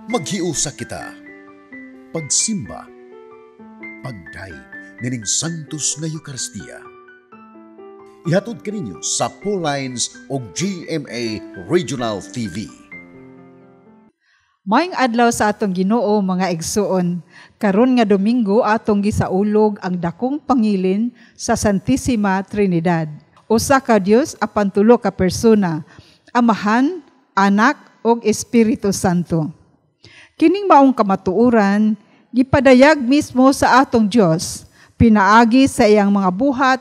Maghiusa kita. Pagsimba. Pagdayeg nining Santos nga Eucharistia. Ihatod kaninyo sa Lines o GMA Regional TV. Maayong adlaw sa atong Ginoo, mga igsuon. Karon nga Domingo, atong gisaulog ang dakong pangilin sa Santissima Trinidad. Usa ka Dios apan tulo ka persona: Amahan, Anak ug Espiritu Santo. Kining maong kamatuoran gipadayag mismo sa atong Dios pinaagi sa iyang mga buhat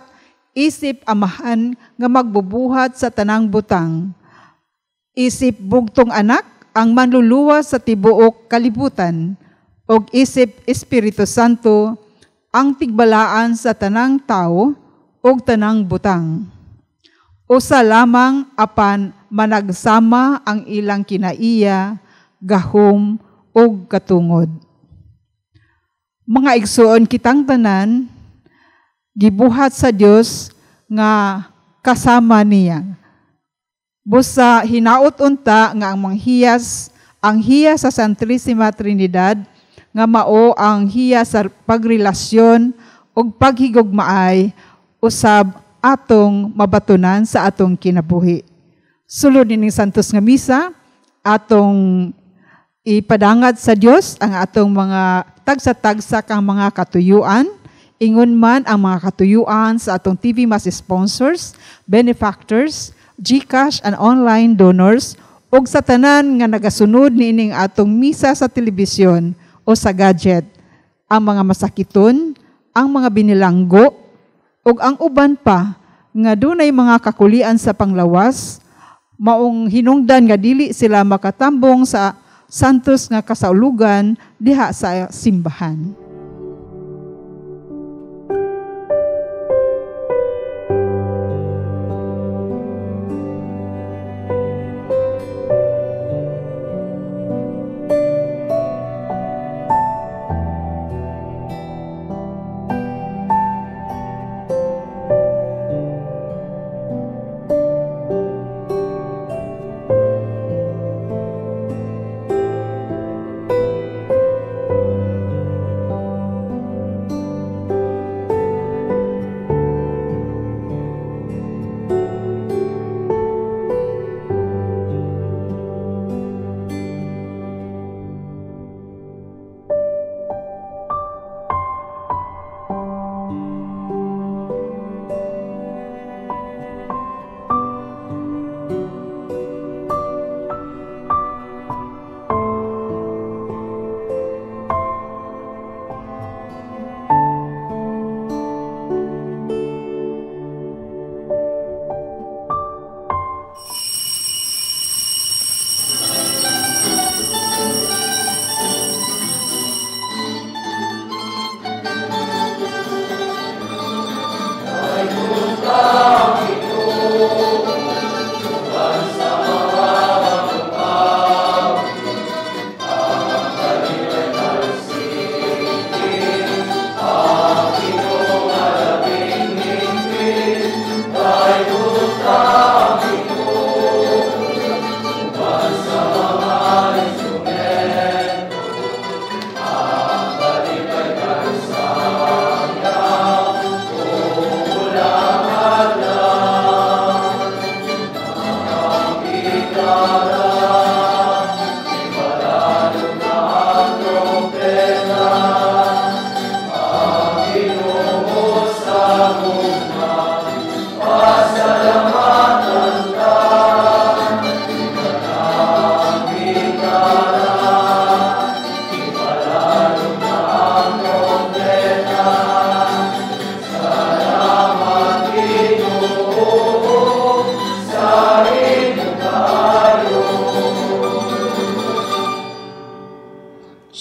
isip Amahan nga magbubuhat sa tanang butang. Isip bugtong Anak, ang manluluwas sa tibuok kalibutan, ug isip Espiritu Santo, ang tigbalaan sa tanang tawo ug tanang butang. Usa lamang apan managsama ang ilang kinaiya, gahom ug katungod. Mga igsuon, kitang tanan gibuhat sa Dios nga kasama niya. Busa hinaot unta nga ang manghiyas, ang hiya sa Santissima Trinidad nga mao ang hiya sa pagrelasyon ug paghigugmaay usab atong mabatunan sa atong kinabuhi. Sulod nining Santos nga Misa, atong ipadangad sa Dios ang atong mga tagsa-tagsa kang mga katuyuan, ingon man ang mga katuyuan sa atong TV Mass sponsors, benefactors, GCash and online donors, ug sa tanan nga nagasunod niining atong misa sa telebisyon o sa gadget, ang mga masakiton, ang mga binilanggo, ug ang uban pa nga dunay mga kakulian sa panglawas, maong hinungdan nga dili sila makatambong sa santos nga kasaulugan diha sa simbahan.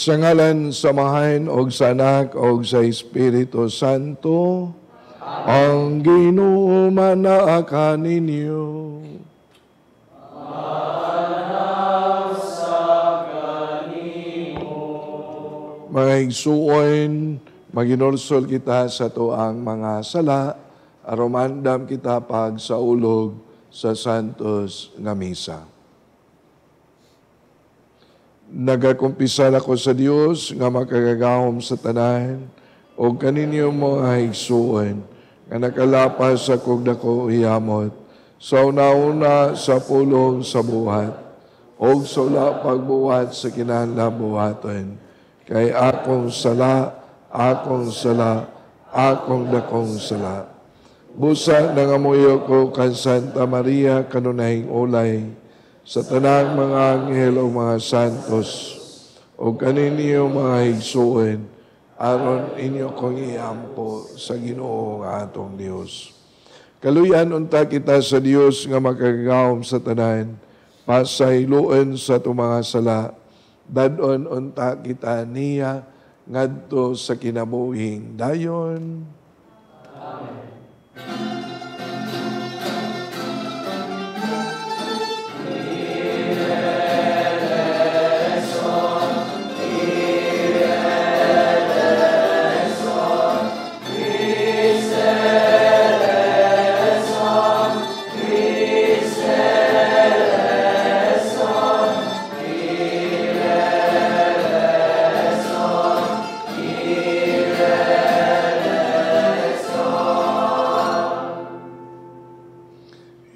Sa ngalan sa Amahan og sa Anak og sa Espiritu Santo, ang Ginoo manaa kaninyo. Mga igsuon, maginulsol kita sa tuang mga sala, aron maandam kita pagsaulog sa Santos nga Misa. Nagakumpisal ako sa Dios nga makagagahom sa tanan o kaninyo mga higsuon nga nakalapas sa kog dako hiyamot sa una-una sa pulong sa buhat o sa wala pagbuhat sa kinahanglan buhaton kay akong sala, akong sala, akong dakong sala. Busa nangamuyo ko kan Santa Maria kanunahing ulay sa tanang mga anghel o mga santos o kaninyo mga higsuin aron inyo kong iampo sa Ginoo nga atong Dios. Kaluyan unta kita sa Dios nga makagagahom sa tanan, pasayloen sa atong mga sala, dadon unta kita niya ngadto sa kinabuhing dayon. Amen.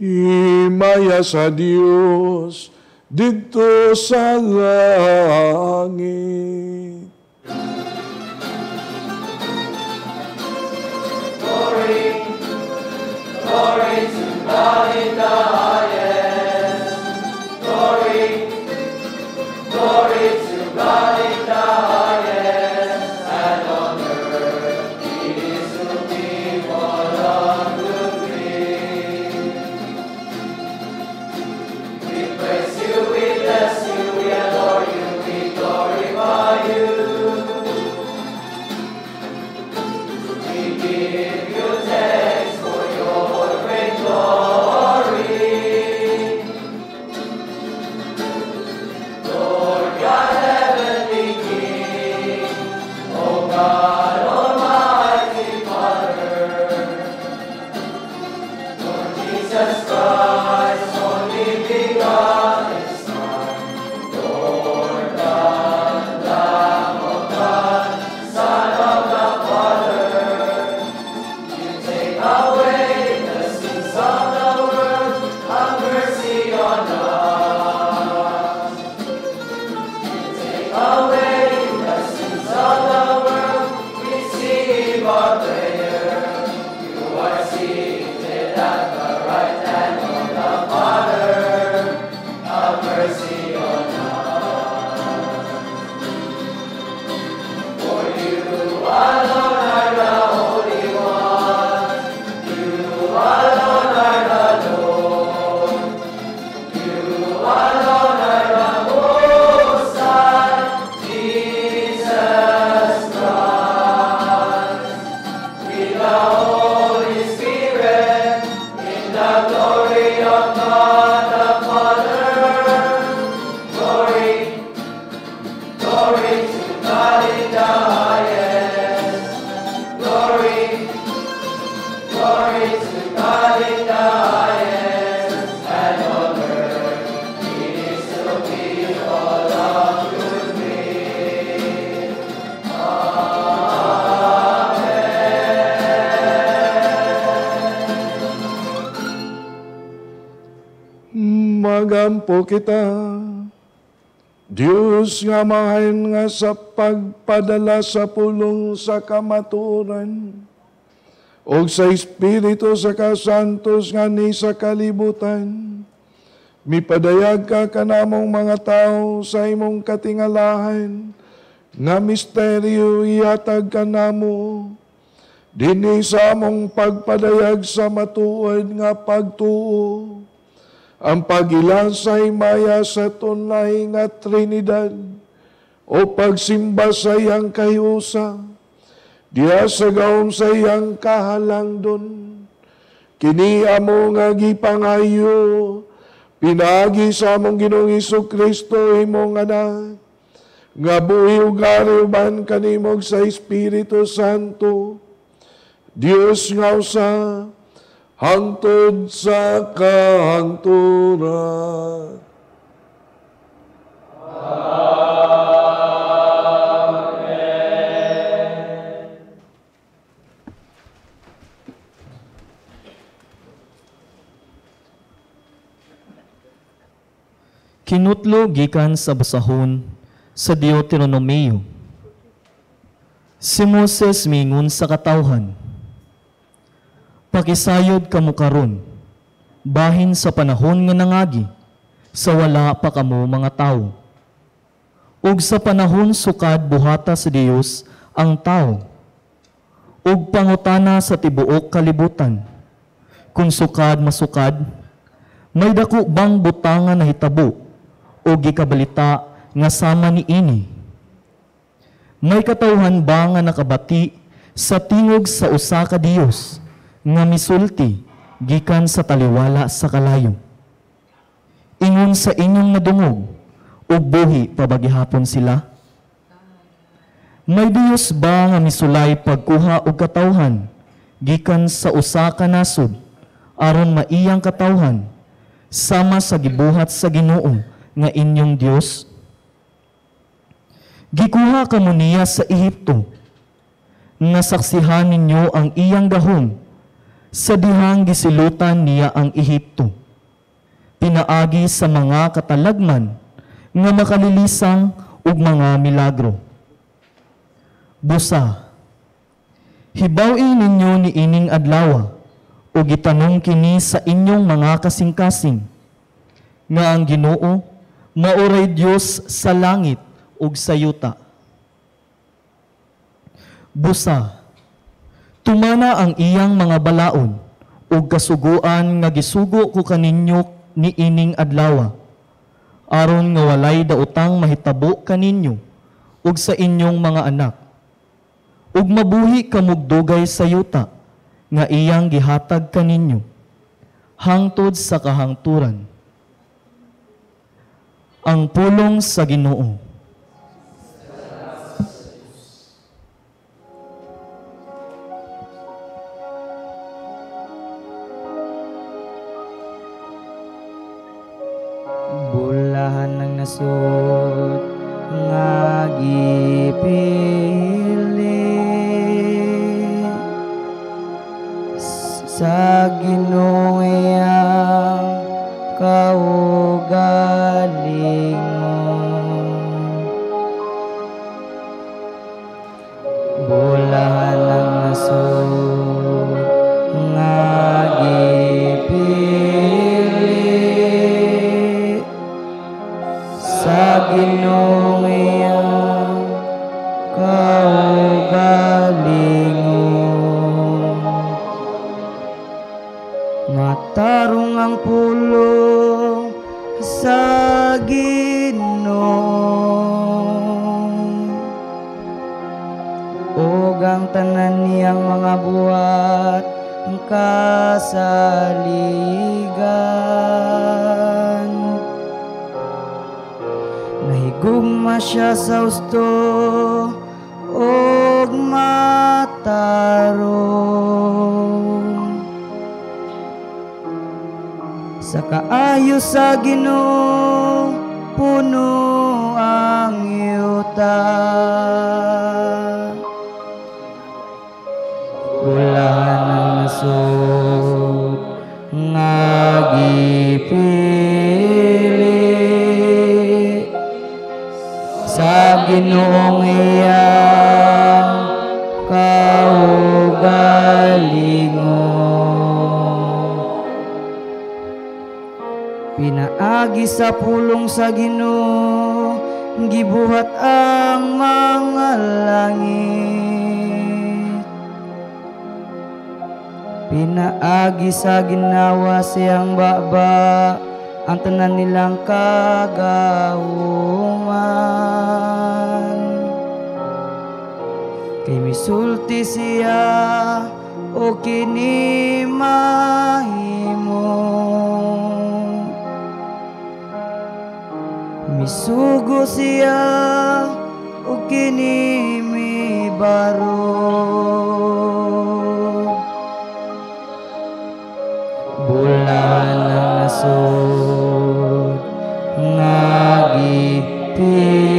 Himaya sa Dios didto sa langit. Glory, glory to God in the highest. Glory, glory to God in the highest. And on earth peace to people of good will. We praise you, we bless you, we adore you, we glorify you. We give you thanks for your great glory. Lord God, heavenly King, O God, almighty Father, Lord Jesus Christ, only begotten Son, Lord God, Lamb of God, Son of the Father, you take away the sins of the world, have mercy on us. You take away the sins of the world, receive our prayer. You are seated at the right hand of the Father, have mercy on us. For you alone are the Holy One, you alone are the Lord, you alone are the Most High, Jesus Christ. With the Holy Spirit, in the glory of God the Father, glory, glory to God in the highest, glory, glory to God in the highest, and on earth peace to people of good will. Amen. Magampo kita. Diyos nga mahayon nga sa pagpadala sa pulong sa kamatuoran o sa Espiritu sa kasantos nga ni sa kalibutan, mipadayag ka kanamong mga tao sa imong katingalahan nga misteryo ihatag kanamo dinhi sa among pagpadayag sa matuod nga pagtuo, ang pag-ila sa himaya sa tunay nga Trinidad o pagsimba sa iyang kahiusa, diya sa gahom sa iyang kahalangdon. Kini amo nga gipangayo, pinaagi sa among Ginoong Hesus Kristo imong anak, nga buhi ug ari uban kanimo sa Espiritu Santo, Dios nga usa, hangtod sa kahangturan. Amen. Kinutlo gikan sa basahon sa Deuteronomio. Si Moses mingon sa katawhan, pakisayod kamo karon, bahin sa panahon nga nangagi, sa wala pa kamo mga tawo. Ug sa panahon sukad buhata sa Dios ang tawo, ug pangutana sa tibuok kalibutan, kung sukad masukad, may dako bang butanga nahitabo o gikabalita nga sama ni ini? May katawhan ba nga nakabati sa tingog sa usa ka Dios nga misulti gikan sa taliwala sa kalayo? Ingon sa inyong nadungog, ug buhi pabagihapon sila? May Dios ba nga misulay pagkuha og katawhan gikan sa usa ka nasod aron maiyang katawhan sama sa gibuhat sa Ginoo nga inyong Dios? Gikuha kamo niya sa Ehipto, nga saksihan ninyo ang iyang gahom sa dihang gisilutan niya ang Ehipto, pinaagi sa mga katalagman nga makalilisang ug mga milagro. Busa, hibaw-i ninyo ni ining adlawa ug gitanong kini sa inyong mga kasing-kasing, nga ang Ginoo maoray Dios sa langit ug sa yuta. Busa, tumana ang iyang mga balaod ug kasuguan nga gisugo ko kaninyo ni ining adlawa, aron nga walay daotang mahitabo kaninyo ug sa inyong mga anak, ug mabuhi kamog dugay sa yuta nga iyang gihatag kaninyo hangtod sa kahangturan. Ang pulong sa Ginoo. Bulahan ng nasod nga gipili sa Ginoo iyang kaugalingon. Bulahan ng nasod nga gipili sa Ginoo iyang kaugalingon. Matarong ang pulong sa Ginoo, ug ang tanan niyang mga buhat kasaligan. Nahigugma siya sa husto ug matarong. Sa kaayo sa Ginoo puno ang yuta. Bulahan ang nasod nga gipili sa Ginoong iyang kaugalingon. Pinaagi sa pulong sa Ginoo, gibuhat ang mga langit. Pinaagi sa ginawa siyang baba ang tanan nilang kagahuman. Kay misulti siya o kini mahimo. Misugo siya o kini mibaro. Bulahan ang nasod nga gipili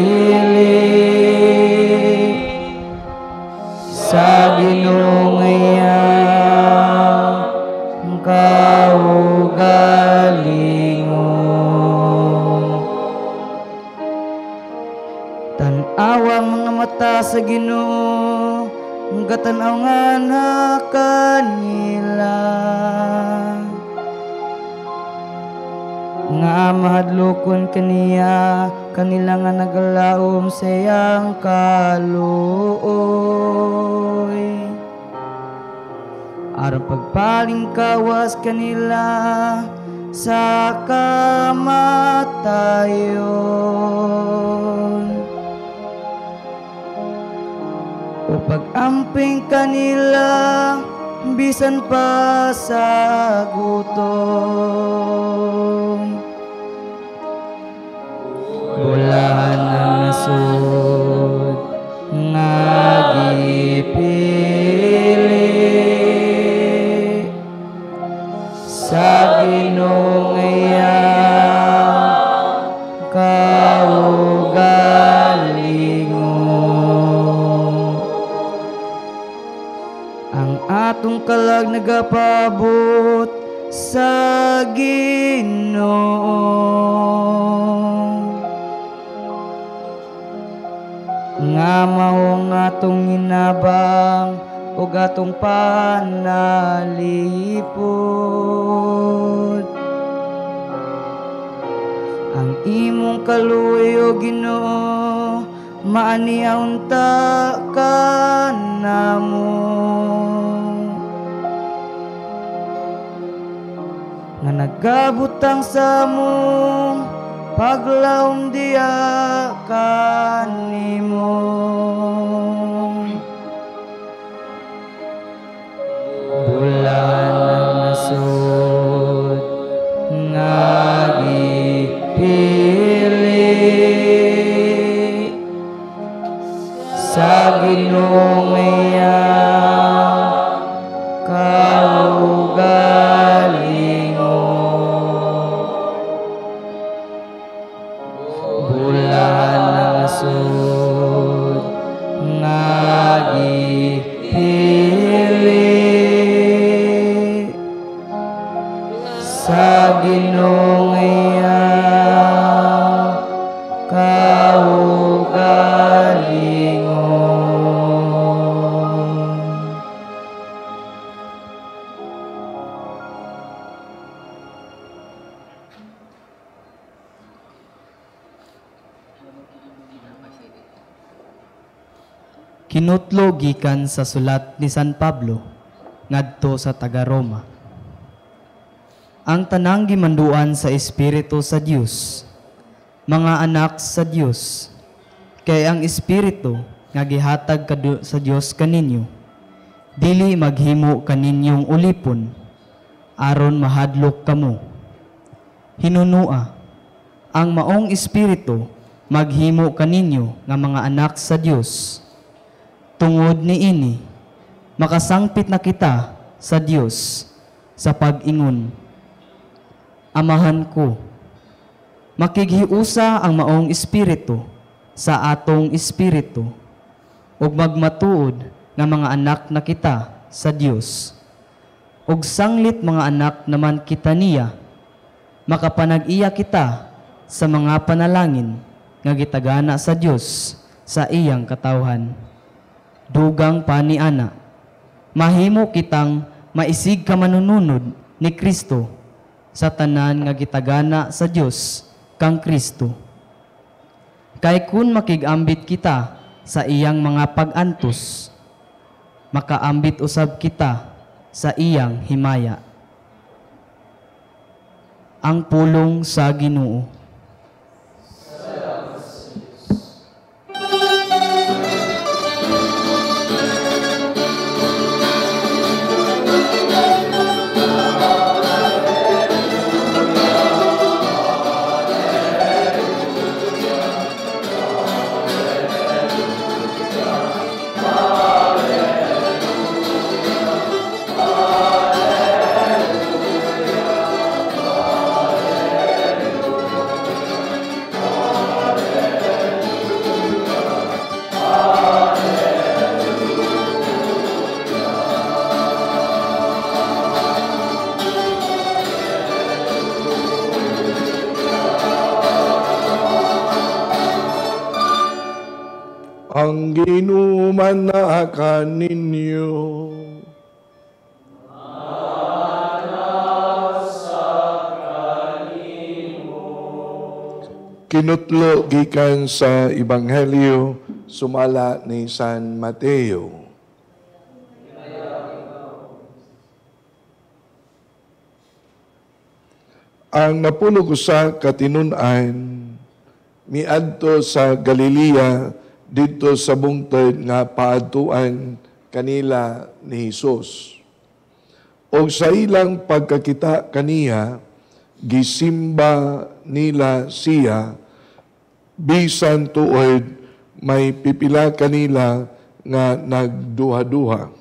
sa Ginoo iyang kaugalingon. Tan-awa ang mga mata sa Ginoo, gatanaw nga na kanila. Nga mahadlokon kaniya, kanila nga nagalaom sa iyang kaluoy. Aron pagpalingkawas kanila sa kamatayon. O pag-amping kanila bisan pa sa gutom. Bulahan ang nasod nga gipili sa Ginoo iyang kaugalingon. Ang atong kalag nagapabot sa Ginoo. Nga mao ang atong hinabang ug atong panalipod. Ang imong kaluoy, o Ginoo, maaniya unta kanamo. Nga nagabutang sa among paglaom diya kanimo. Bulan ang nasod nga gipili sa Ginoo iyang kaugalingon. Bulan ang nasod nga gipili sa Ginoo iyang kaugalingon. Kinutlo gikan sa sulat ni San Pablo ngadto sa taga-Roma. Ang tanang gimanduan sa Espiritu sa Dios, mga anak sa Dios, kay ang Espiritu nga gihatag sa Dios kaninyo, dili maghimo kaninyong ulipon, aron mahadlok kamo. Hinunua, ang maong Espiritu maghimo kaninyo nga mga anak sa Dios. Tungod niini, makasangpit na kita sa Dios sa pag-ingon, Amahan ko, makighiusa ang maong espiritu sa atong espiritu, ug magmatuod nga mga anak na kita sa Dios. Ug sanglit mga anak naman kita niya, makapanag-iya kita sa mga panalangin nga gitagana sa Dios sa iyang katawhan. Dugang pa ni ana, mahimo kitang maisig ka manununod ni Kristo sa tanan nga gitagana sa Dios kang Kristo. Kay kun makigambit kita sa iyang mga pag-antos, makaambit usab kita sa iyang himaya. Ang pulong sa Ginoo. Hallelujah. Ang Ginoo man kaninyo. Kinutlo gikan sa Ebanghelyo sumala ni San Mateo. Ang napulo sa katinun-an miadto sa Galilea didto sa bungtod nga paadtuan kanila ni Hesus. Og sa ilang pagkakita kaniya, gisimba nila siya, bisan tuod may pipila kanila nga nagduha-duha.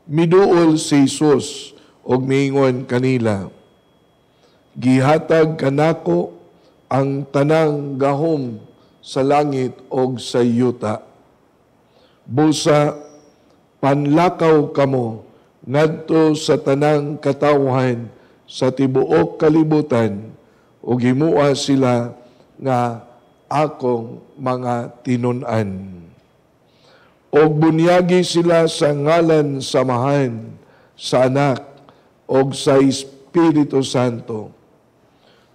Miduol si Hesus og miingon kanila, gihatag kanako ang tanang gahom sa langit og sa yuta. Busa panlakaw kamo ngadto sa tanang katawhan sa tibuok kalibutan ug himua sila nga akong mga tinun-an. Og bunyagi sila sa ngalan sa Amahan, sa Anak, og sa Espiritu Santo.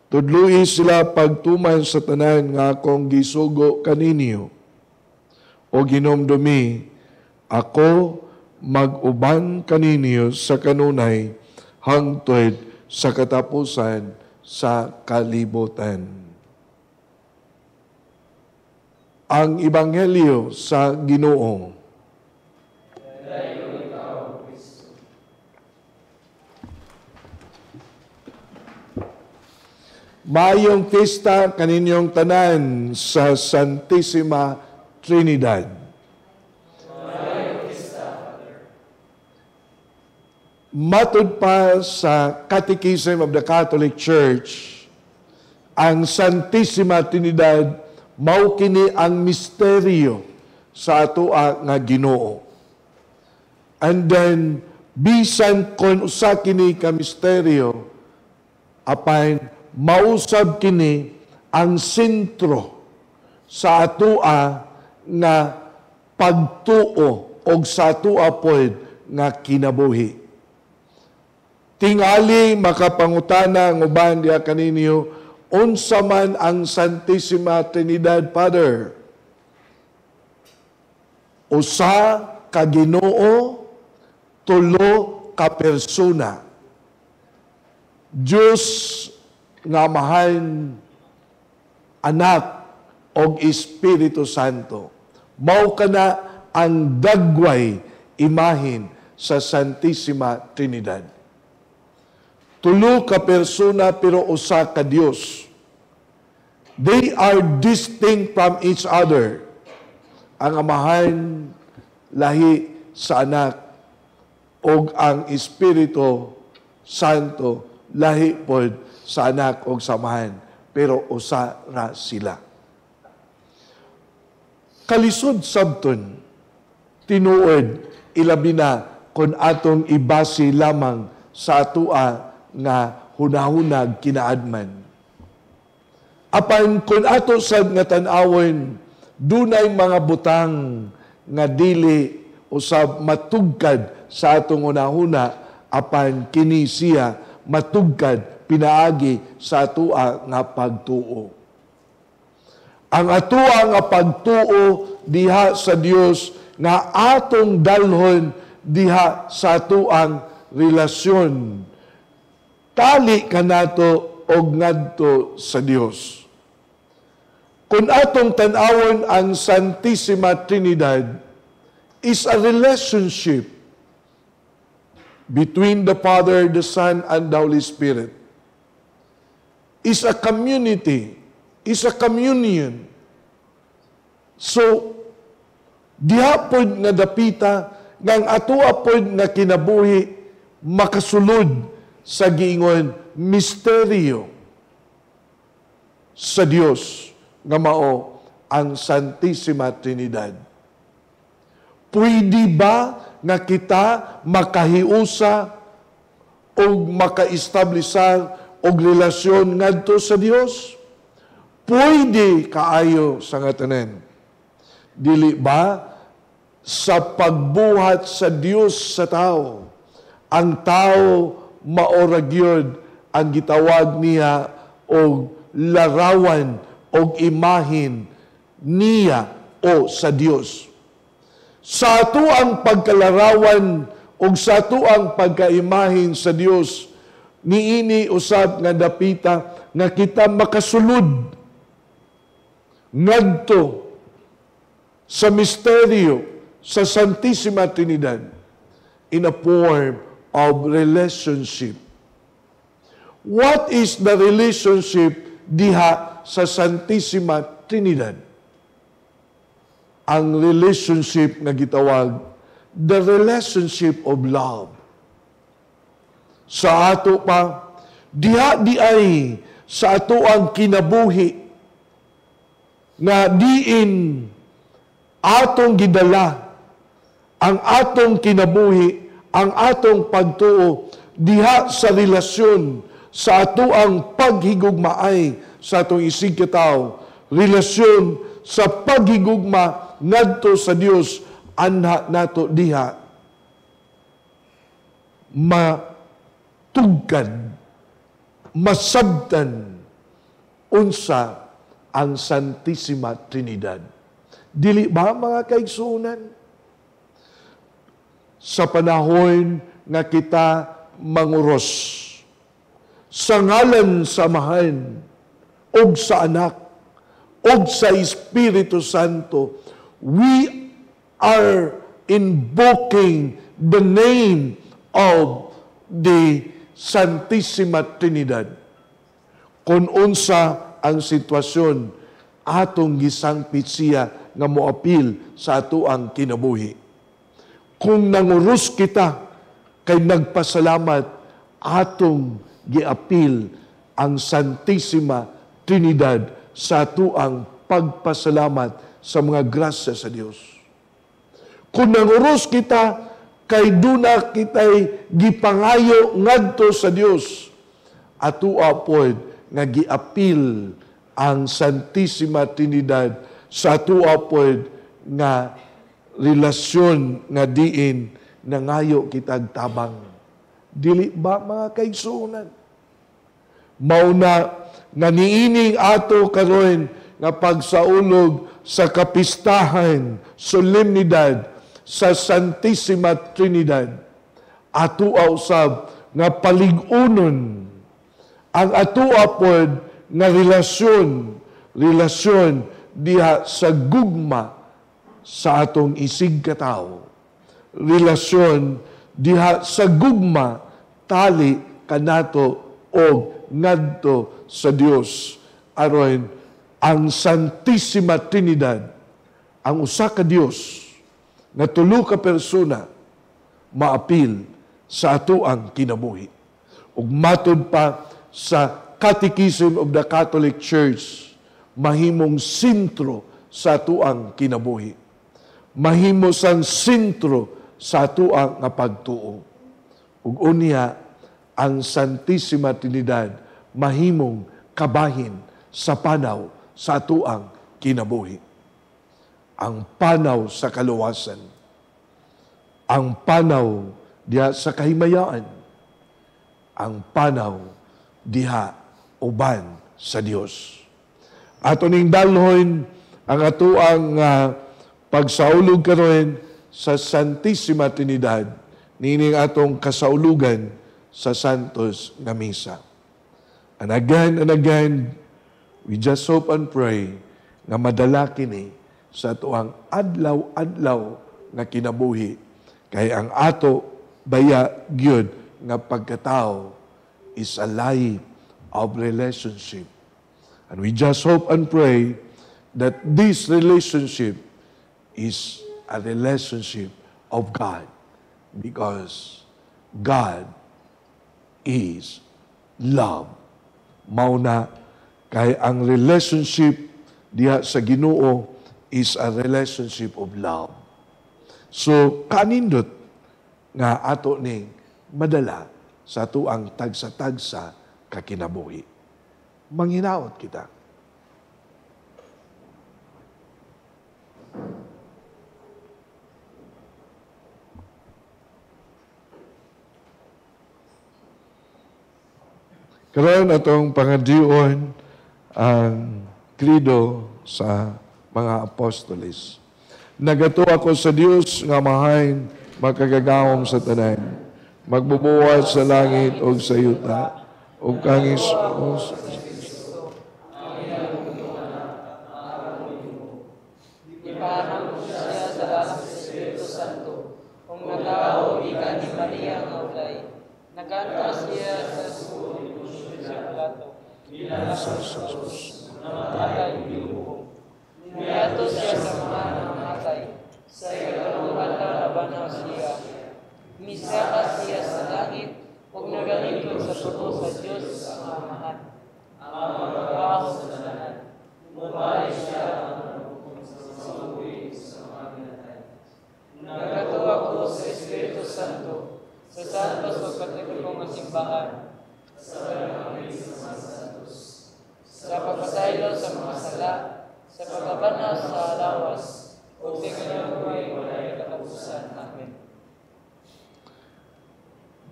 Tudloi sila pagtuman sa tanan nga akong gisugo kaninyo. O ginomdumi, ako mag-uban kaninyo sa kanunay hangtod sa katapusan sa kalibutan. Ang Ebanghelyo sa Ginoo. Mayong pista kaninyong tanan sa Santissima Trinidad. Matud pa sa Catechism of the Catholic Church, ang Santissima Trinidad mao kini ang misteryo sa atoa nga Ginoo. And then bisan kon usa kini ka misteryo, apan mausab kini ang sentro sa atoa nga pagtuo og sa atoa pod nga kinabuhi. Tingali makapangutana ang uban diha kaninyo, unsa man ang Santissima Trinidad, Father? Usa ka Ginoo, tulo ka persona. Diyos nga Amahan, Anak, og Espiritu Santo. Mao kana ang dagway imahin sa Santissima Trinidad. Tulo ka persona pero usa ka Dios. They are distinct from each other. Ang Amahan lahi sa Anak og ang Espiritu Santo lahi pod sa Anak og sa Amahan, pero usa ra sila. Kalisod sabton tinuod ilabi na kon atong ibase lamang sa atoa nga hunahunag kinaadman. Apan kung ato sad nga tan-awon, dunay mga butang nga dili usab matugkad sa atong hunahuna, apan kini siya matugkad pinaagi sa atoa nga pagtuo. Ang atoa nga pagtuo diha sa Dios nga atong dalhon diha sa atoang relasyon. Tali kanato og ngadto sa Dios. Kung atong tan-awon ang Santissima Trinidad is a relationship between the Father, the Son, and the Holy Spirit. Is a community, is a communion. So, diha pod nga dapita, ngang atoa pod nga kinabuhi, makasulod sa giingon misteryo sa Dios nga mao ang Santissima Trinidad. Pwede ba nga kita makahiusa o maka-establisar og relasyon ngadto sa Dios? Pwede kaayo sa nga tanan. Dili ba sa pagbuhat sa Dios sa tao, ang tao maora gyud ang gitawag niya og larawan og imahin niya o sa Dios. Sa ato ang pagkalarawan og sa ato ang pagkaimahin sa Dios, niini usab nga dapita nga kita makasulod ngadto sa misteryo sa Santissima Trinidad in a form of relationship. What is the relationship diha sa Santissima Trinidad? Ang relationship nga gitawag, the relationship of love. Sa ato pa, diha di ay sa ato ang kinabuhi nga diin atong gidala ang atong kinabuhi, ang atong pagtuo diha sa relasyon sa ato ang paghigugmaay sa atong isig katawo, relasyon sa paghigugma ngadto sa Dios, anha nato diha matugkad, masabtan unsa ang Santissima Trinidad. Dili ba, mga kaigsuonan? Sa panahon nga kita manguros sa ngalan sa Amahan og sa Anak og sa Espiritu Santo, we are invoking the name of the Santissima Trinidad. Kung unsa ang sitwasyon, atong gisangpit siya nga moapil sa ato ang kinabuhi. Kung nanguros kita kay nagpasalamat, atong giapil ang Santissima Trinidad sa ato ang pagpasalamat sa mga grasya sa Dios. Kung nanguros kita kay duna kitay gipangayo ngadto sa Dios, atua pod nga giapil ang Santissima Trinidad sa atua pod nga relasyon nga diin nangayo kitag tabang. Dili ba, mga kaigsuonan? Mauna nga niining ato karon nga pagsaulog sa kapistahan, solemnidad sa Santissima Trinidad, ato usab nga palig-unon ang ato pod nga relasyon diha sa gugma sa atong isig katawo, relasyon diha sa gugma tali kanato og ngadto sa Dios, aron ang Santissima Trinidad, ang usa ka Dios nga tulo ka persona, maapil sa ato ang kinabuhi. Ug matud pa sa Catechism of the Catholic Church, mahimong sentro sa ato ang kinabuhi. Mahimo sang sentro sa ato ang nga pagtuo. Ug unya, ang Santissima Trinidad mahimong kabahin sa panaw sa ato ang kinabuhi. Ang panaw sa kaluwasan, ang panaw diha sa kahimayaan, ang panaw diha uban sa Dios. Ato ning dalhon ang atoang pagsaulog karon sa Santissima Trinidad nining atong kasaulugan sa Santos nga Misa. And again, we just hope and pray nga madala kini sa atoang adlaw-adlaw nga kinabuhi, kay ang ato baya gyud nga pagkatao is a life of relationship. And we just hope and pray that this relationship is a relationship of God, because God is love. Mauna kay ang relationship diha sa Ginoo is a relationship of love. So kanindot nga ato ning madala sa atuang tagsa-tagsa kakinabuhi. Manghinaot kita. Karon atong pangadion ang credo sa mga apostoles. Nagatuo ako sa Dios nga Amahan, makagagahom sa tanan, magbubuhat sa langit ug sa yuta, ug kang Hesus. Ipahanap siya sa lalang sa Espiritu Santo, kung nagao gikan ni Maria nga ulay. Naganta siya sa suod ni Poncio Pilato. Namatay ug gilubong. Niadto siya sa mga nangamatay. Sa ikatulong adlaw nabanaw siya. Misaka siya sa langit ug nagalingkod sa tuo sa Dios ang Amahan. Ang magagahom sa tanan. Mubalik siya Nagatuo ako sa Espiritu Santo, sa Santos ug Katoliko nga simbahan, sa sa pagpasaylo sa mga sala, sa pagkabanaw sa lawas, ug sa kinabuhi walay katapusan. Amen.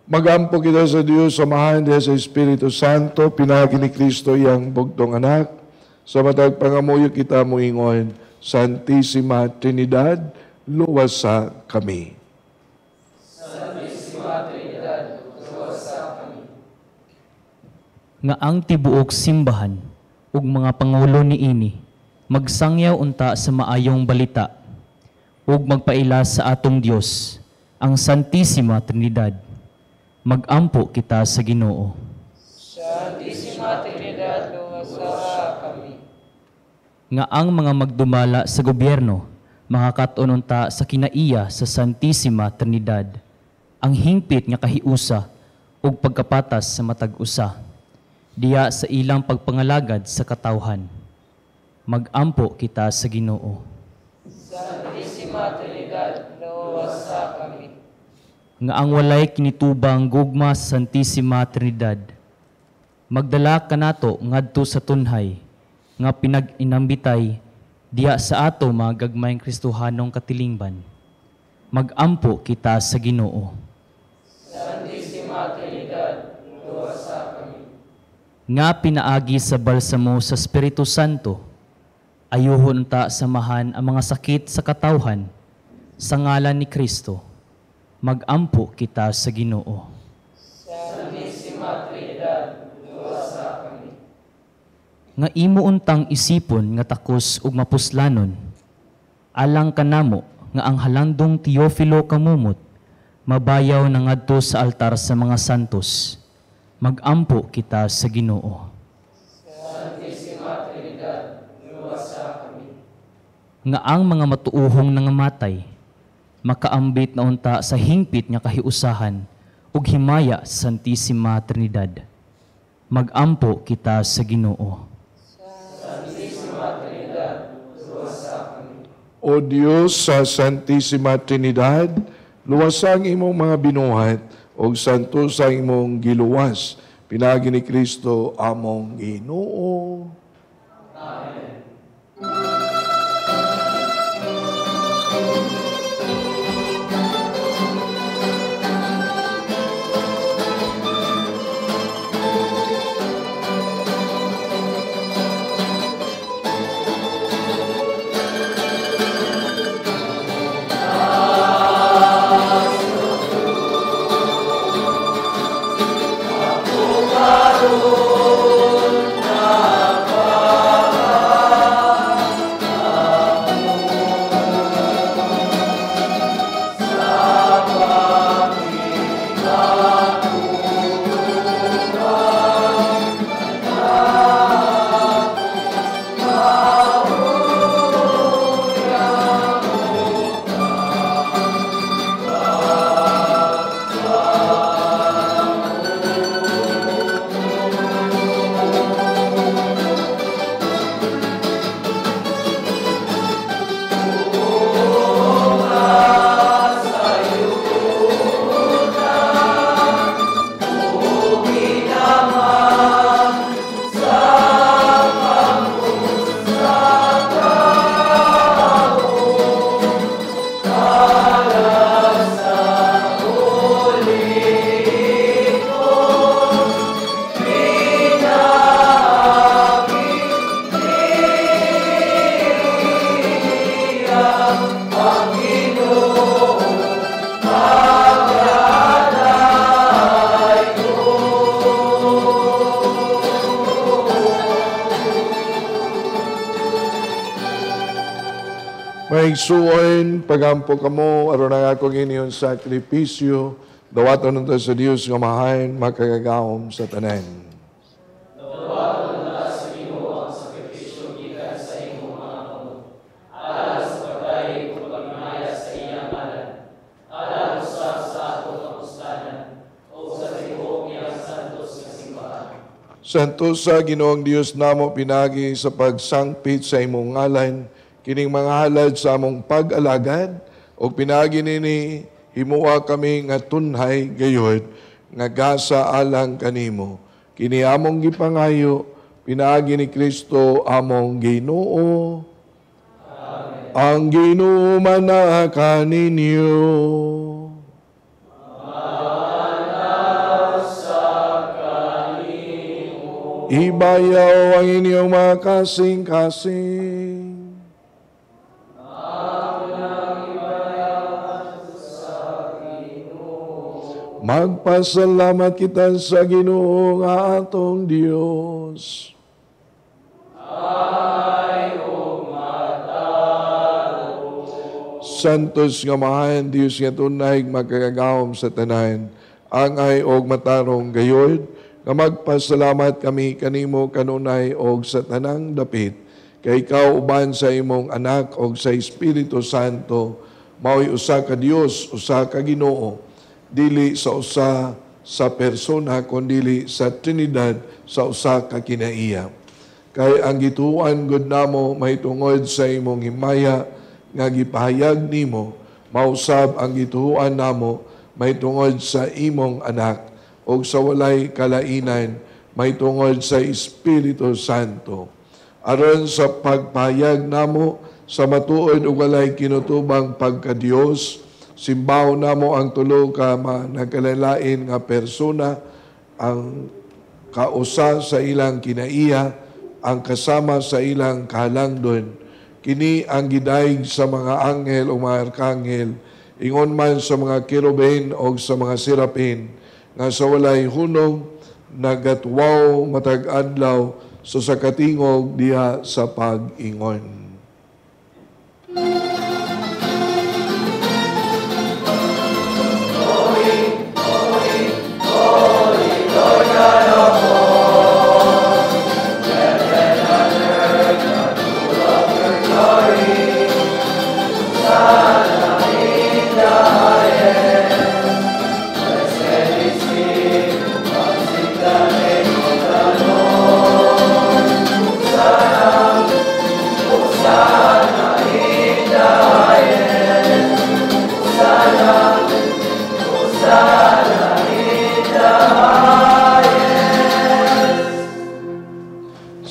Magampo kita sa Dios, samahan diha sa Espiritu Santo, pinaagi ni Kristo iyang bugtong anak. Sa matag pangamuyo kita moingon, Santissima Trinidad, luwasa kami. Santissima Trinidad, luwasa kami. Nga ang tibuok simbahan ug mga pangulo niini magsangyaw unta sa maayong balita ug magpaila sa atong Dios ang Santissima Trinidad. Magampo kita sa Ginoo. Santissima Trinidad, luwasa kami. Nga ang mga magdumala sa gobyerno makakat-on unta sa kinaiya sa Santissima Trinidad ang hingpit nga kahiusa ug pagkapatas sa matag usa diya sa ilang pagpangalagad sa katawhan. Magampo kita sa Ginoo. Santissima Trinidad, luwasa kami. Nga ang walay kinitubang gugma sa Santissima Trinidad magdala kanato ngadto sa tunhay nga pinag-inambitay diya sa ato mga gagmayng Kristohanong katilingban. Magampo kita sa Ginoo. Santissima Trinidad, luwasa kami. Nga pinaagi sa balsamo sa Espiritu Santo, ayuhon ta samahan ang mga sakit sa katawhan sa ngalan ni Kristo. Magampo kita sa Ginoo. Santissima Trinidad, luwasa kami. Nga imo untang isipon nga takos ug mapuslanon, alang kanamo nga ang halandong Teofilo kamumot mabayaw na ngadto sa altar sa mga santos. Magampo kita sa Ginoo. Santissima Trinidad, luwasa kami. Nga ang mga matuohong nangamatay makaambit na unta sa hingpit nga kahiusahan ug himaya sa Santissima Trinidad. Magampo kita sa Ginoo. Santissima Trinidad, luwasa kami. O Dios sa Santissima Trinidad, luwasa ang imong mga binuhat ug santos ang imong giluwas. Pinaagi ni Kristo among Ginoo. Amen. Ako karon na Ang Ginoo magadayon. Maigsuon, pagampo kamo, aron ang akong inyong sakripisyo, dawaton unta sa Dios nga mahayn, makagagahom sa tanan. Dawaton unta sa Ginoo ang sakripisyo gikan sa imong mga kamot, alang sa pagdayeg ug paghimaya sa iyang ngalan, alang usab sa atong kapuslanan ug sa tibuok niyang santos nga simbahan. Santos sa Ginoong Dios namo pinaagi sa pagsangpit sa imong ngalan, kining mga halad sa among pag-alagad, o pinaagi nini himuha kami nga tunhay gayod nga gasa alang kanimo. Kini among gipangayo pinaagi ni Kristo among Ginoo. Amen. Ang Ginoo manaa kaninyo. Ibayaw ang inyong mga kasing-kasing. Magpasalamat kita sa Ginoo nga atong Dios. Ay og matarong. Santos nga mahan Dios nga tunay magkagagahom sa tanan, angay og matarong gayod nga magpasalamat kami kanimo kanunay og sa tanang dapit, kay ikaw uban sa imong anak og sa Espiritu Santo maoy usa ka Dios, usa ka Ginoo, dili sa usa sa persona kundili sa Trinidad sa usa ka kinaiya. Kay ang gituan gud namo mahitungod sa imong himaya nga gipahayag nimo, mausab ang gituan namo mahitungod sa imong anak og sa walay kalainan mahitungod sa Espiritu Santo. Aron sa pagpahayag namo sa matuod ug walay kinutubang pagka-Dios, simbaw namo ang tulo ka nagkalalain nga persona, ang kausa sa ilang kinaiya, ang kasama sa ilang kahalangdon. Kini ang gidayeg sa mga anghel o mga arkanghel, ingon man sa mga kerubin o sa mga serapin, nga sa walay hunong nagatwaw matag adlaw sa katingog diha sa pag-ingon.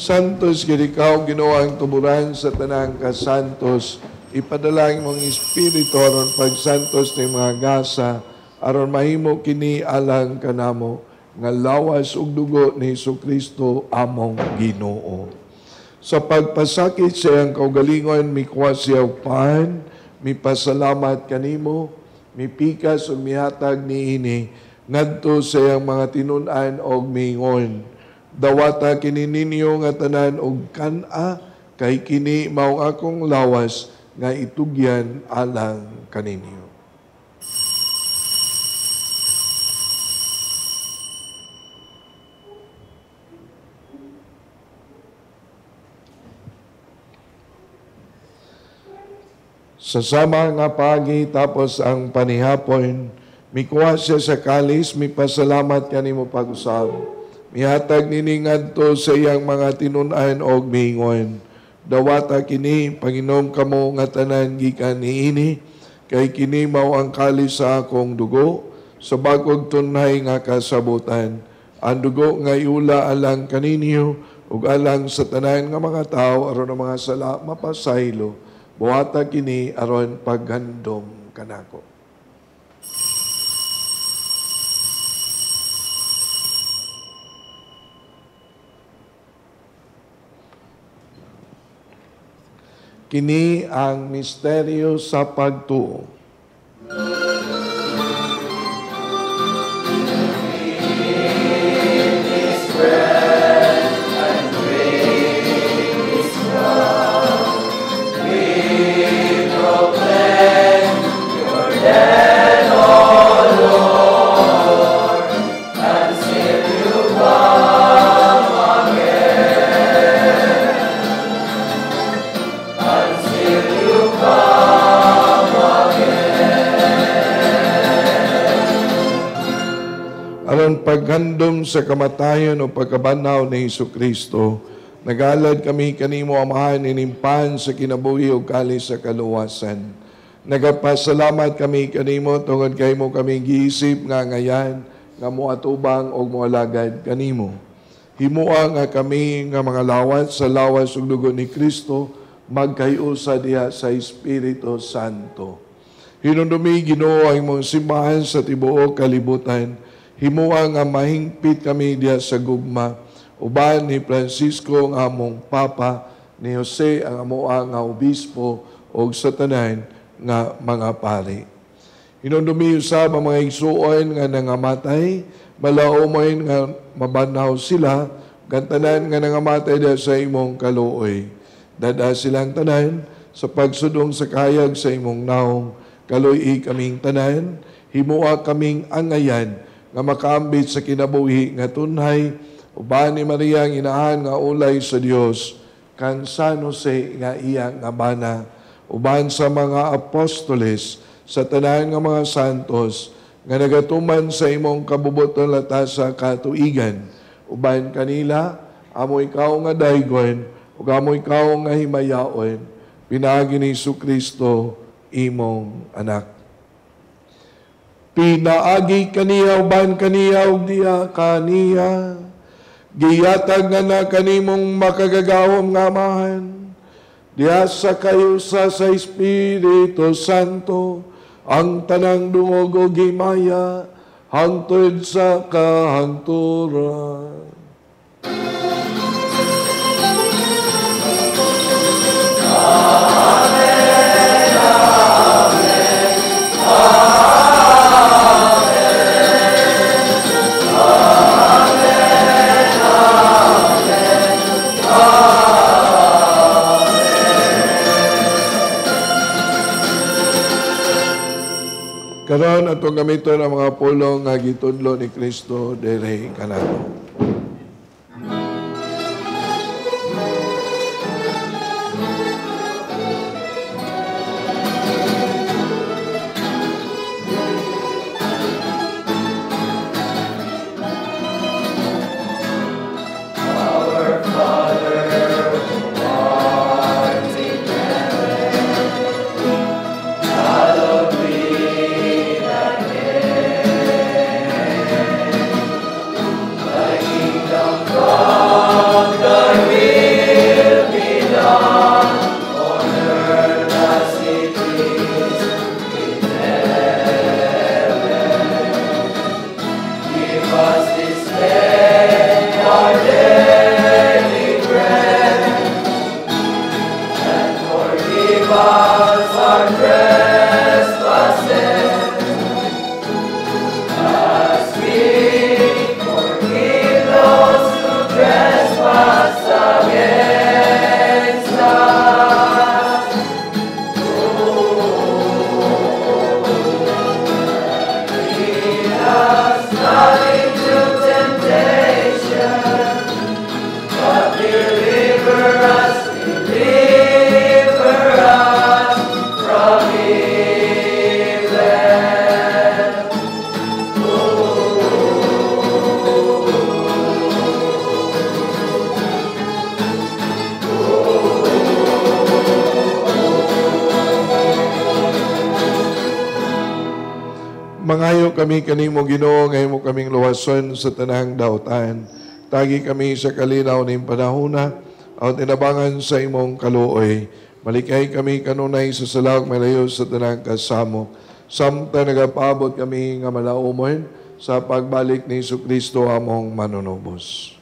Santos gid ikaw, Ginoo, ang tuburan sa tanang kasantos. Ipadala ang imong espiritu aron pagsantos ni mga gasa, aron mahimo kini alang kanamo nga lawas ug dugo ni Hesukristo among Ginoo. Sa pagpasakit sa iyang kaugalingon, mikuha siya og pan, mipasalamat kanimo, mipikas ug mihatag niini ngadto sa iyang mga tinun-an og miingon, dawata kini ninyo nga tanan og kan-a, kay kini mao akong lawas nga itugyan alang kaninyo. Sa sama nga pagi tapos ang panihapon, mikuha siya sa kalis, mipasalamat kanimo pag-usab. Mihatag nini ngadto sa iyang mga tinun-an og miingon, dawata kini, panginom kamo nga tanan gikan niini, kay kini mao ang kalis sa akong dugo, sa bag-ong tunhay nga kasabutan. Ang dugo nga iula alang kaninyo ug alang sa tanan nga mga tawo aron ang mga sala mapasaylo. Buhata kini aron paghandom kanako. Kini ang misteryo sa pagtuo. Aron paghandom sa kamatayon o pagkabanhaw ni Hesukristo, nagalad kami kanimo Amahan inimpan sa kinabuhi o kalis sa kaluwasan. Nagapasalamat kami kanimo tungod kay mo kami giisip nga ngayan nga moatubang og moalagad kanimo. Himoa nga kami nga mga lawat sa lawas ug dugo ni Kristo magkahiusa diha sa Espiritu Santo. Hinumdumi Ginoo ang imong simbahan sa tibuok kalibutan. Himoa nga mahingpit kami diha sa gugma, uban ni Francisco ang among Papa, ni Jose ang amoa nga obispo, og sa tanan nga mga pari. Hinumdumi usab ang mga igsuon nga nangamatay, malaumay nga mabanhaw sila, kan tanan nga nangamatay diha sa imong kaluoy. Dada silang tanan sa pagsudong sa kahayag sa imong naong, kaluoy kaming tanan, himoa kaming angayan nga makaambit sa kinabuhi nga tunhay, uban ni Maria ang inahan nga ulay sa Dios, kan San Jose nga iya nga bana, uban sa mga apostoles, sa tanan nga mga santos, nga nagatuman sa imong kabubuton latas sa katuigan, uban kanila, amo ikaw nga daygon, ug amo ikaw nga himayaon, pinaagi ni Hesukristo, imong anak. Pinaagi kaniya uban kaniya ug diha kaniya, giyatag nga na kanimong makagagahom nga Amahan, diha sa kayusa sa Espiritu Santo, ang tanang dungog ug himaya hangtod sa kahangturan. Amen. Amen. Amen. Karon atong gamiton ang mga pulong nga gitudlo ni Kristo diri kanato. Mangayo kami kanimo Ginoo, ngayon mo kaming luwason sa tanang dautan. Tagi kami sa kalinaw ning panahona, aw tinabangan sa imong kaluoy. Malikay kami kanunay sa salak malayo sa tanang kasamok. Samtang nagapaabot kami nga malaumon sa pagbalik ni Jesucristo among manunubos.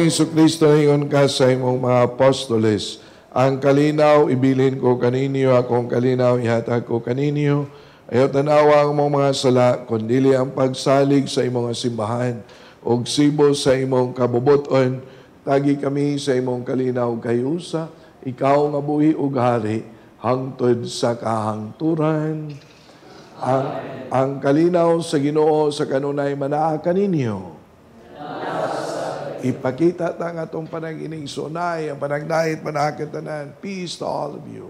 Ginoong Hesukristo, ingon ka sa imong mga apostoles, ang kalinaw ibilin ko kaninyo, akong kalinaw ihatag ko kaninyo. Ayaw tanawa ang imong mga sala, kundili ang pagsalig sa imong simbahan, ug sibo sa imong kabubuton. Tagi kami sa imong kalinaw kayusa, ikaw nga buhi ug hari, hangtod sa kahangturan. Ang kalinaw sa Ginoo sa kanunay manaa kaninyo. Ipakita ta nga atong panag-ining sunay, ang panagdahit manaa tanan. Peace to all of you.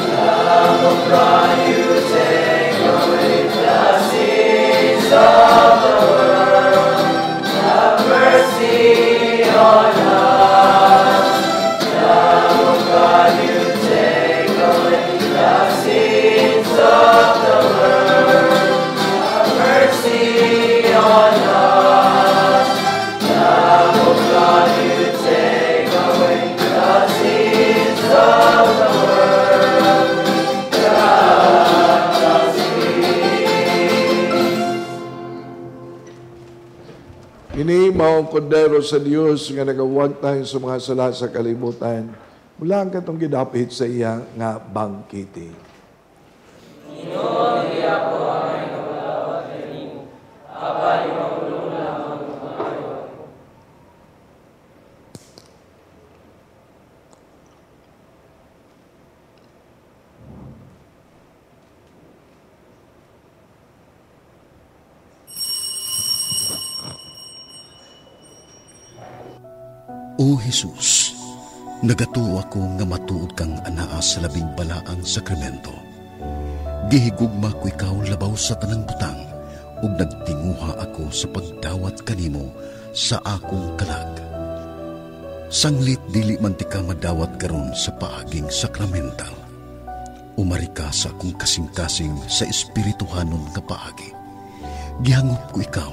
Lamb of God, you take away the sins of the world. Have mercy on us. Lamb of God, you take away the sins of the world. Have mercy on us. Lamb of God, you take away the sins of the world. Grant us peace. Kini mao ang kordero sa Dios nga nagawagtang sa mga sala sa kalibutan. Mula ang katong gidapit sa iya nga bangkiti. Ginoo, dili ako angay nga modawat kanimo, apan imong pulong lamang ang maayo. O Jesus, nagatuo ako nga matuod kang anaa sa labing balaang sakramento. Gihigugma ko ikaw labaw sa tanang butang, ug nagtinguha ako sa pagdawat kanimo sa akong kalag. Sanglit dili man ti ka madawat karon sa paaging sakramental. Umari ka sa akong kasing-kasing sa espirituhanon nga paagi. Gihangop ko ikaw,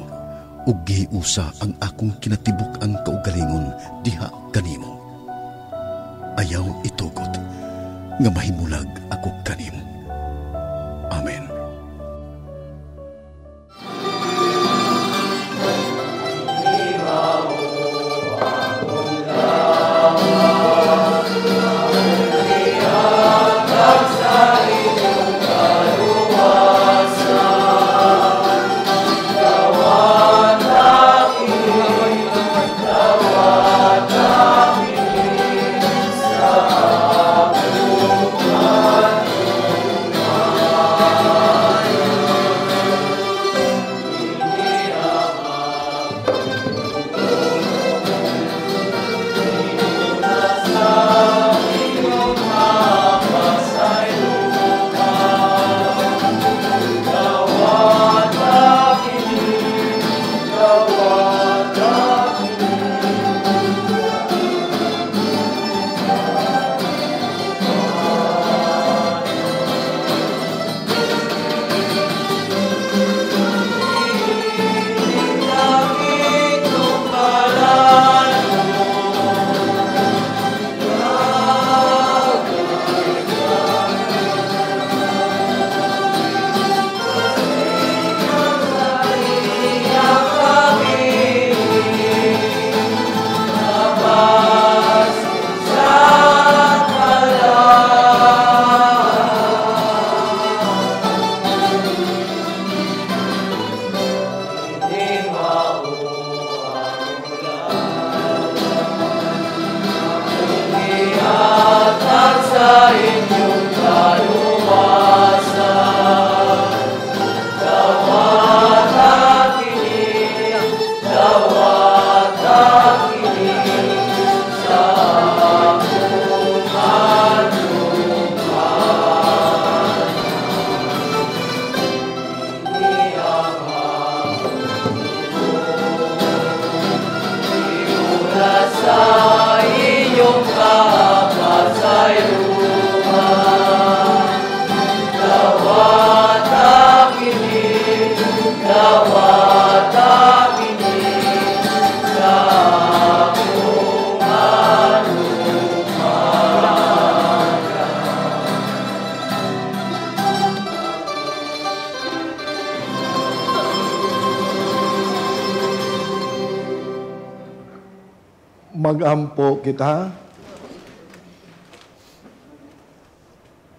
ug gihiusa ang akong kinatibuk-ang kaugalingon diha kanimo. Ayaw itugot nga mahimulag ako kanimo. Amen. Sa Magampo kita.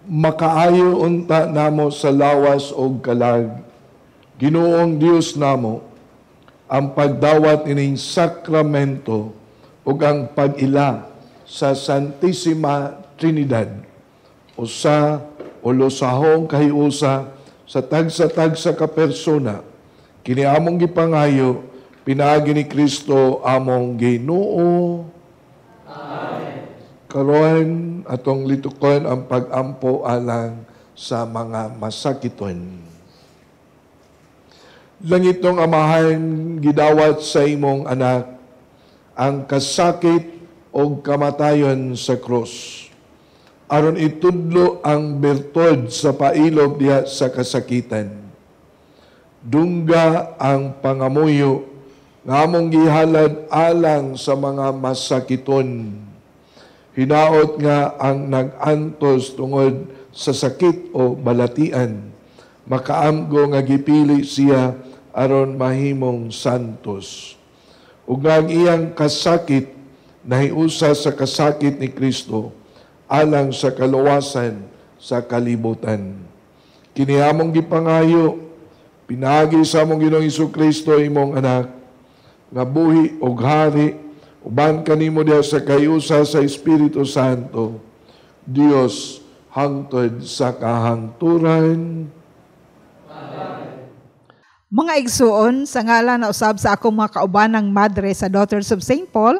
Makaayo unta namo sa lawas og kalag, Ginoong Dios namo, ang pagdawat ining sakramento ug ang pag-ila sa Santissima Trinidad usa o lusahong kahiusa sa tagsa-tagsa ka persona. Kini among gipangayo pinaagi ni Kristo among Ginoo. Amen. Karon atong litukon ang pag-ampo alang sa mga masakiton. Langitong Amahan, gidawat sa imong anak ang kasakit o kamatayon sa krus, aron itudlo ang bertod sa pailob diha sa kasakitan. Dungga ang pangamuyo nga among gihalad alang sa mga masakiton. Hinaot nga ang nag-antos tungod sa sakit o balatian, makaamgo nga gipili siya aron mahimong santos. Ug nga ang iyang kasakit nahiusa sa kasakit ni Kristo alang sa kaluwasan sa kalibutan. Kini among gipangayo pinaagi sa among Ginoong Hesus Kristo, imong anak, nga buhi og hari uban kanimo diha sa kahiusa sa Espiritu Santo, Dios hangtod sa kahangturan. Mga igsuon, sa ngalan na usab sa akong mga kaubanang madre sa Daughters of St. Paul,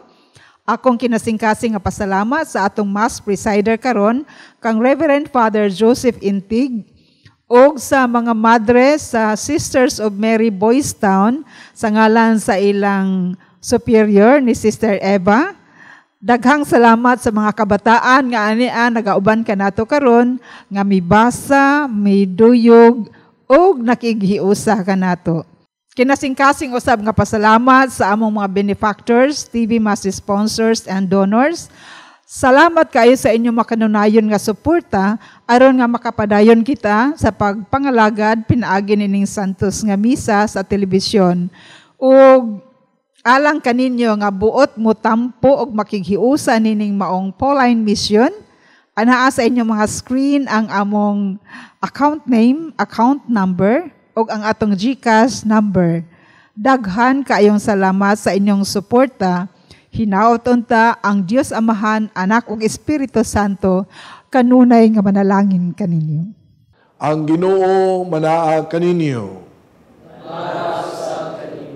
akong kinasingkasing nga pasalamat sa atong Mass Presider karon kang Reverend Father Joseph Intig, ug sa mga madre sa Sisters of Mary Boys Town sa ngalan sa ilang superior ni Sister Eva. Daghang salamat sa mga kabataan nga ania nagauban kanato karon nga mibasa, miduyog ug nakighiusa kanato. Kinasingkasing usab nga pasalamat sa among mga benefactors, TV Mass sponsors and donors. Salamat kayo sa inyong makanunayon nga suporta aron nga makapadayon kita sa pagpangalagad pinaagi nining Santos nga misa sa telebisyon. Ug alang kaninyo nga buot mo tampo og makighiusa nining maong Pauline Mission, anaa sa inyong mga screen ang among account name, account number, ug ang atong GCash number. Daghan kaayong salamat sa inyong suporta. Hinaot unta ang Dios Amahan, Anak ug Espiritu Santo kanunay nga manalangin kaninyo. Ang Ginoo manaa kaninyo.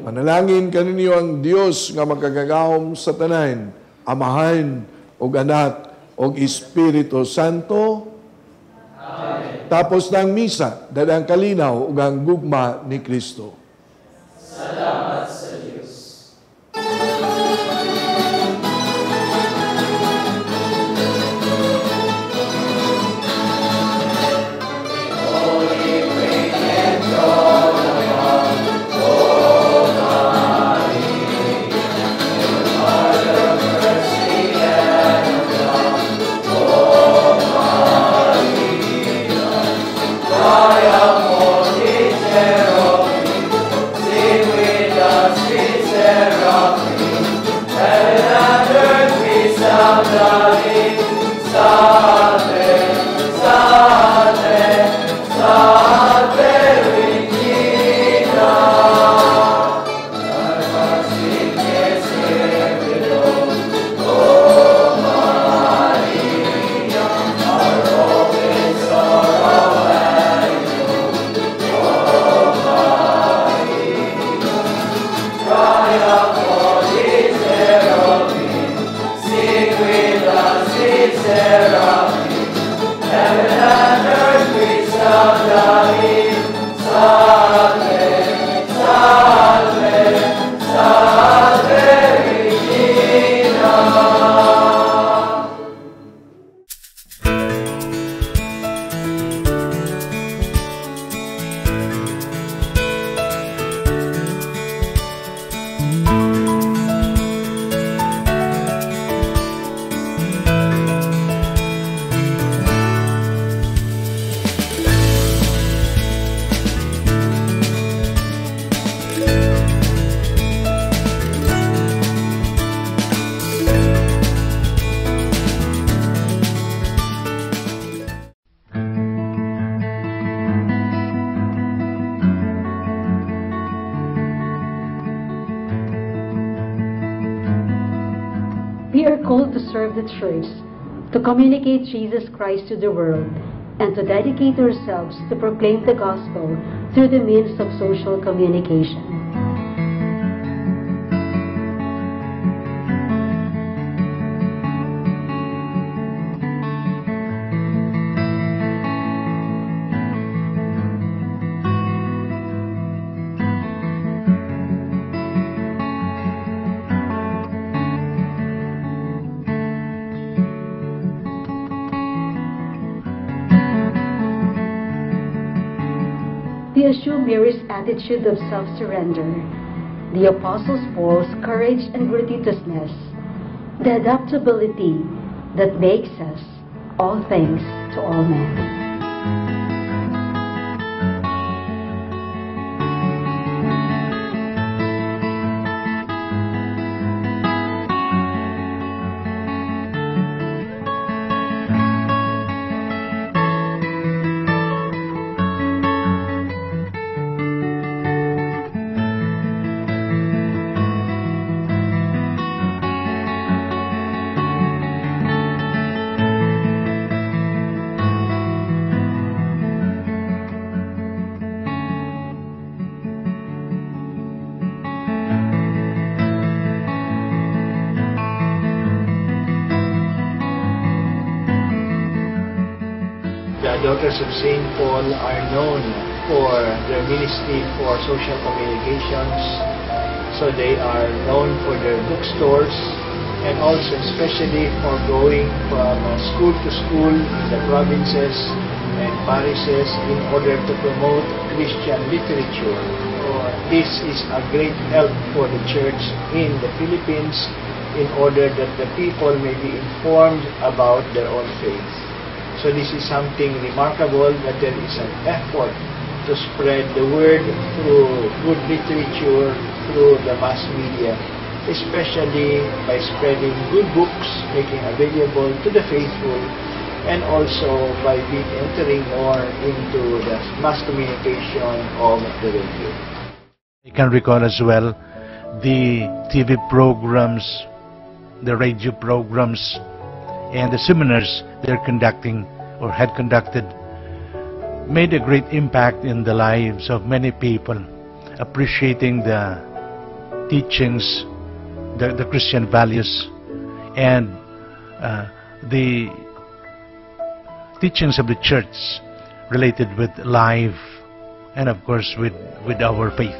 Manalangin kaninyo ang Dios nga makagagahom sa tanan, Amahan ug Anak ug Espiritu Santo. Amen. Tapos ng misa, dadang kalinaw ug ang gugma ni Kristo. Salamat sa Dios. Holy Queen and God above, O Mary, you are the mercy and love, O Maria, triumph for the cherubim. We are called to serve the Church, to communicate Jesus Christ to the world, and to dedicate ourselves to proclaim the gospel through the means of social communication. They assume Mary's attitude of self-surrender, the Apostle Paul's courage and gratuitousness, the adaptability that makes us all things to all men. The Daughters of St. Paul are known for their ministry for social communications. So they are known for their bookstores and also especially for going from school to school in the provinces and parishes in order to promote Christian literature. So this is a great help for the Church in the Philippines in order that the people may be informed about their own faith. So this is something remarkable, that there is an effort to spread the word through good literature, through the mass media, especially by spreading good books, making available to the faithful, and also by entering more into the mass communication of the radio. I can recall as well the TV programs, the radio programs, and the seminars they're conducting or had conducted made a great impact in the lives of many people, appreciating the teachings, the Christian values, and the teachings of the Church related with life and of course with our faith.